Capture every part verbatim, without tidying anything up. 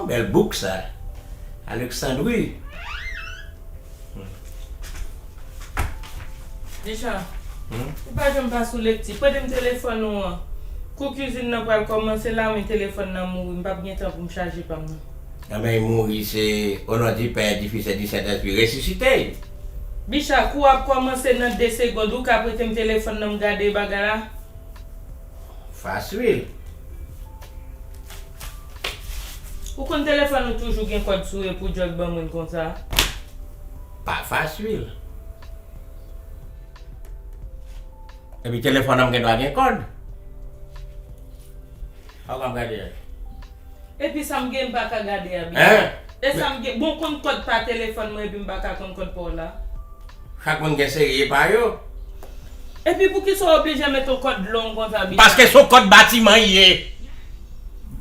Bèl bouk sa. Alexandrie. Dejan, ou pa janm pa sou lekti. Prete m telefòn ou an. Kou kizin nan pral kòmanse la, men telefòn nan mouri. M p ap gen tan pou m chaje pa m nan. Anben, li mouri, se au nom du Père, du Fils et du Saint-Esprit. Resisite l. Bicha, kou ap kòmanse nan de segonn. Ou ka prete m telefòn nan m gade bagay la? Fasil. Ou konn telefòn ou toujou gen kòd sou e pou djòl ban moun konsa? Pa fasil. Epi telefòn nan m gen dwa gen kòd. Sa w ap gade a? Epi sa m gen m pa ka gade a, Bicha. Hein? E sa m gen, bon, konn kòd pa telefòn mwen epi m pa ka konn kòd pa w la. Chak moun gen seri pa yo. Epi poukisa w oblije met yon kòd long konsa, Bicha? Paske se yon kòd batiman l ye.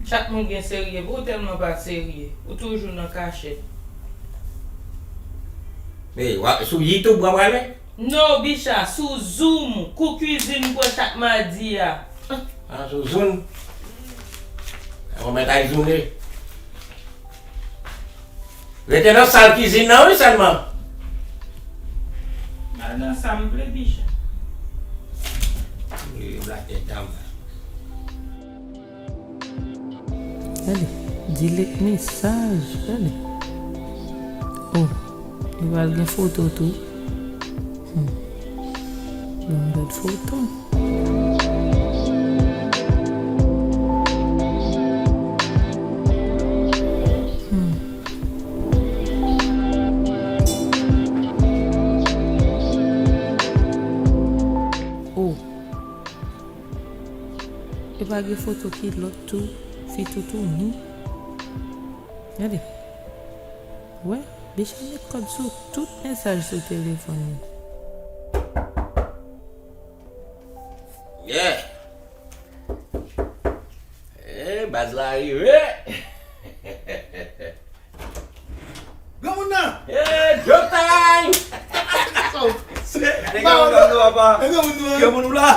Chak moun gen seri, epi w tèlman pa serye. Ou toujou nan kachèt. Ey, w a, sou YouTube w ap ale? No, Bicha, sou Zoom, kou kizin pran chak madi a. Ah, sou Zoom? Mwen mèt al zoume. Rete nan sal kizin nan, wi, sèlman. Al nan sa m vle, Bicha. Wi, black et dam. Gade, delete mesaj, gade. Oh, li pral gen foto tou. Hmm. Li pral gen foto. Hmm. Oh. Epa gen foto kilòt tou, fi toutouni. Gade. Wè, Bicha met kòd sou tout mesaj sou telefòn li. Yeah. Eh, baz la rive. Granmoun nan! Eh, Joe Time! Gade granmoun nan, papa. Granmoun ou la?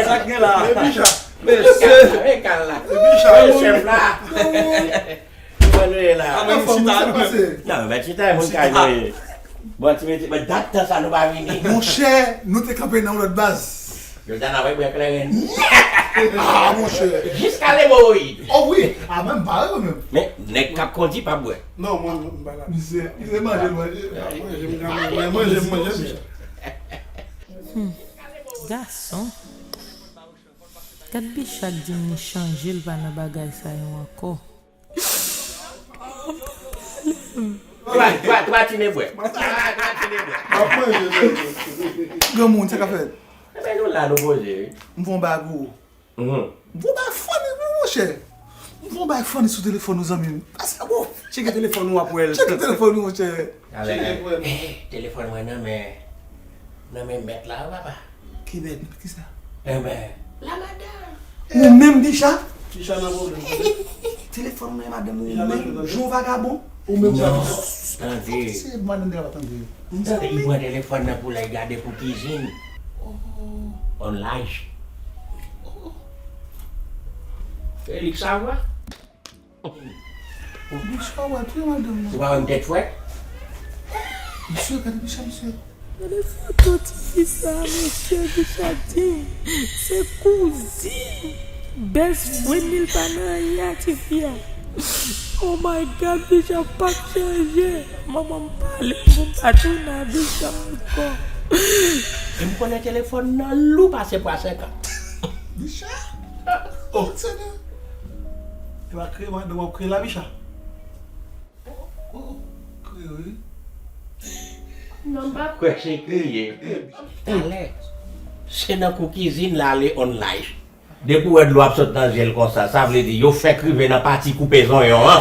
Sa k gen la? Mesye. Mesye. Chèf la. Kòman nou ye la? Anfòm, sa k pase? Non, men chita, moun kay nou ye. Bon, ti mesye, men dat tan sa nou pa vini. Monchè, nou te kanpe nan yon lòt baz. Jodi a n ap bwè kleren. Ah, monchè. Jiska lemowoyid. Oh wi. Ah, men m pare menm. Men nèg k ap kondi p ap bwè. Non, mwen, mwen m pa la. Misye, misye manje l, manje. Manje, m ka manje, manje, manje, manje. Hmm. Gason. Gad Bicha k di m li chanje, l pa nan bagay sa yo ankò. Twa, twa, twa tine bwè. Twa, twa tine bwè. Granmoun, sa k ap fèt? Ebyen, nou la, nou poze, wi. M fè yon bagay pou ou. Mhm. M fè yon bagay funny pou ou, monchè. M fè yon bagay funny sou telefòn ou, zanmi m. Pase bon. Tcheke telefòn ou, w ap wè l. Tcheke telefòn ou, monchè. Alè, tcheke pou wè. Eh, telefòn mwen nan men, nan men mèt la, wi, papa. Ki bèt, kisa? Enben, la madanm. Ou menm, Bicha? Bicha nan pwoblèm. Telefòn mwen, madanm ou menm, jan w vagabon. Ou menm, non, tande. Se madanm li ap tande. Tande, li pran telefòn nan pou l al gade pou kizin. Oh. Online. Oh. Felix, sa va? Bicha, w ap touye madanm nan. Ou pa wè m tèt fwèt? Mesye, gade Bicha, mesye. Gade foto tifi sa, mesye, Bicha di se kouzin best friend li, l pa nan anyen ak tifi a. Oh my God, Bicha p ap chanje. Manman m pale pou m pa tounen a Bicha ankò. E m konnen telefòn nan lou pase pwa senkant. Bicha? Oh. Senyè. E pa kreye madanm w ap kreye la, Bicha? Oh, oh, oh, kreye, wi. Non, m pa kwè se kreye. Talè, se nan kou kizin l ale on live. Depi w wè dlo ap sot nan zye l konsa, sa vle di yo fèk rive nan pati koupe zonyon an.